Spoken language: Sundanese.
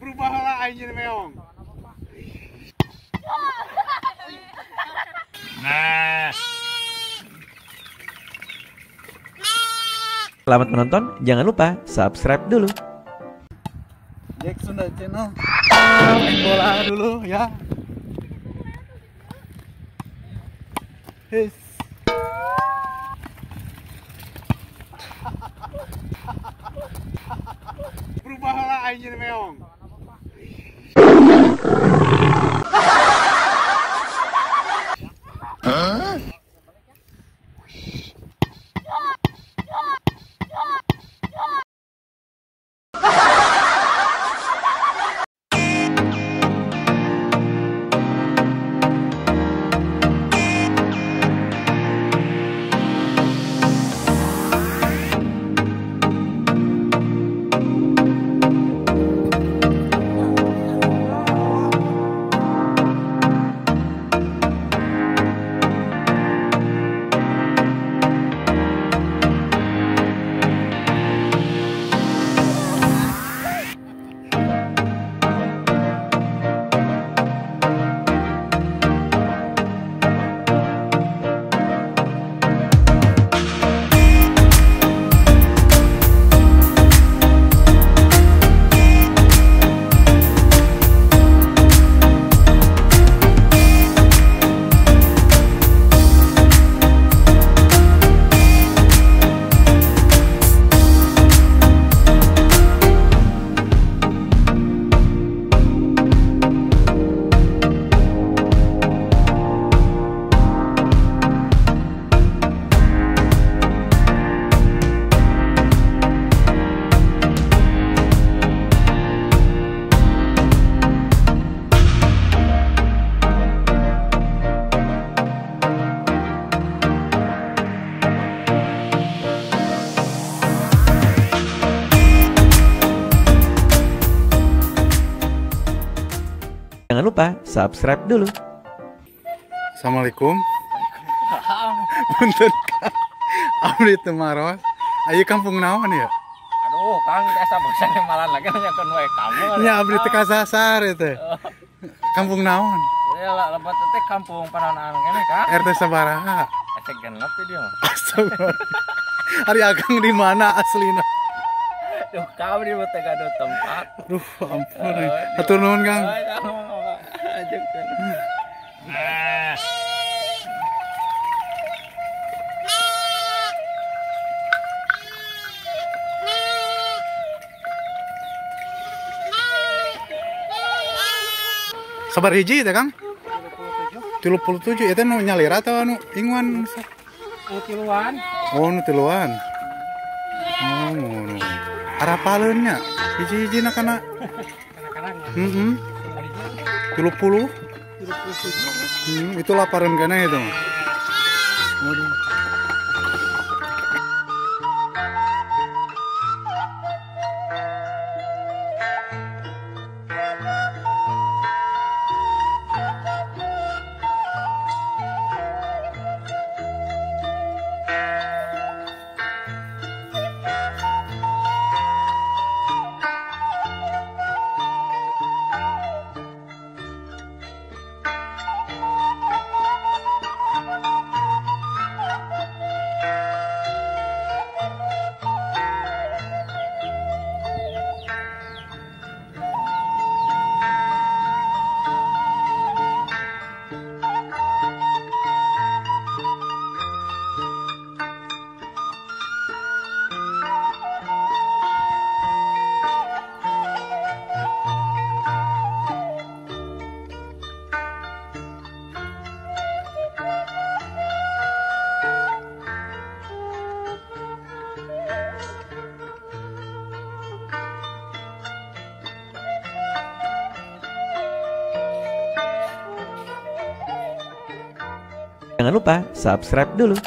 Berubahlah aing jadi meong. Nah. Selamat menonton, jangan lupa subscribe dulu. Jack Sunda Channel. Main bola dulu ya. His. Berubahlah aing jadi meong. Huh? Jangan lupa subscribe dulu. Assalamualaikum. Punten Kang. Abdi teu maros. Ayo kampung naon ya? Aduh, Kang, asa bosan malan lagi nanyakeun we kamu. Nya abdi teu kasasar teh. Kampung naon? Ya lebat teh kampung Panonaan kene, Kang. RT sabaraha? RT 6 dia mah. Astagfirullah. Ari akang di mana aslina? Duh, kau di mah teh gaduh tempat. Aduh, ampun. Hatur nuhun, Kang. Nah. Sabar hiji teh, Kang? 37. Eta nu nyalira atau nu inguan? Nu tiluan. Oh, nu tiluan. Oh, ngono. Arapaleun nya. Hiji-hijina kana. Heeh. 30. Itu laparan kena itu. Waduh. Jangan lupa subscribe dulu.